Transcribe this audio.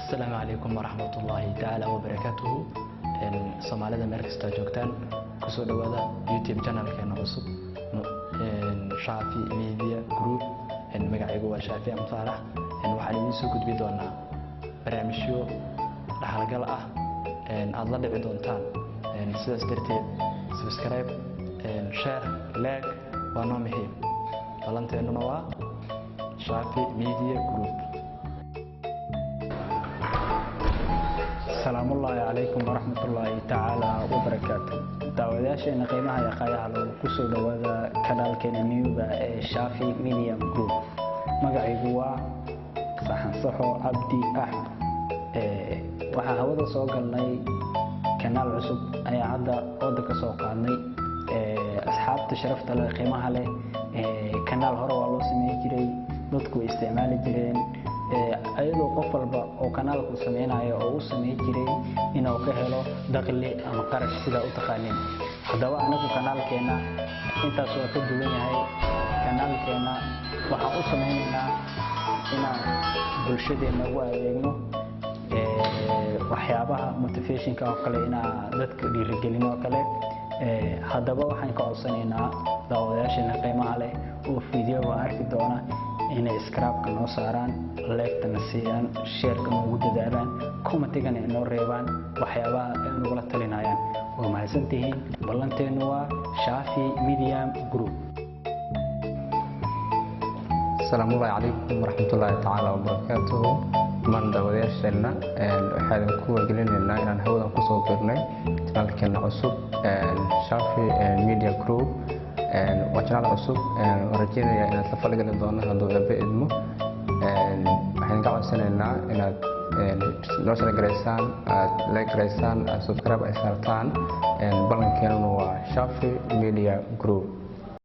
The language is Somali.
Asalaamu calaykum waraxmatullaahi tacaala wabarakaatuhu. Soomaalida meel kastaa joogtaan, kusoo dhawaada YouTube channelkeena cusub, Shaafi Media Group. Magacaygu waa Shaafi Amsaalax. Waxaan idiin soo gudbi doonaa barnaamijyo dhaxalgal ah aada la dhici doontaan. Sidaas darteed subscribe, share, like waa noo muhiim. Ballanteennuna waa Shaafi Media Group. Asalaamullaahi calaykum waraxmatullaahi tacaala wabarakaatu. Daawadayaasheena qiimaha iyo qaayaha lagu, kusoo dhowaada kanaalkeena newga ee Shaafi Medium Group. Magacaygu waa Saxansaxo Cabdi Axmed. Waxaan hawada soo galnay kanaal cusub ayaa hadda ooda ka soo qaadnay. Asxaabta sharafta leh, qiimaha leh, kanaal hore waa loo samey jiray, dadku way isticmaali jireen, ayadoo qof walba oo kanaalku sameynayo oo u samey jiray inuu ka helo dakhli ama qarash, sidaa u taqaanin. Haddaba anagu kanaalkeena intaas waa ka duwan yahay. Kanaalkeena waxaan u sameynaynaa inaan bulshadeena ugu adeegno waxyaabaha motivationka oo kale, inaan dadka dhiirigelino oo kale. Haddaba waxaan ka codsanaynaa daawadayaasheena qiimaha leh oo fideoga arki doona inay scrabka noo saaraan, leegtana siiyaan, sheerka noogu dadaalaan, commentigana ay noo reebaan waxyaabaha ay nagula talinayaan. Waa mahadsantihiin. Ballanteennu waa Shaafi Medium Group. Asalaamullahi calaykum waraxmatullaahi tacaala wabarakaatuhu. Dhammaan daawadayaasheenna waxaan idinku wargelinaynaa inaan hawadan kusoo biirnay janaalkeena cusub, Shaafi Media Group. Waa janaal cusub, waan rajeynayaa inaad la falgali doono hadduu Eebbe idmo. Waxaan ka codsanaynaa inaad noo share garaysaan, aad like garaysaan, aad subscribe ay saartaan. Ballankeenuna waa Shaafi Media Group.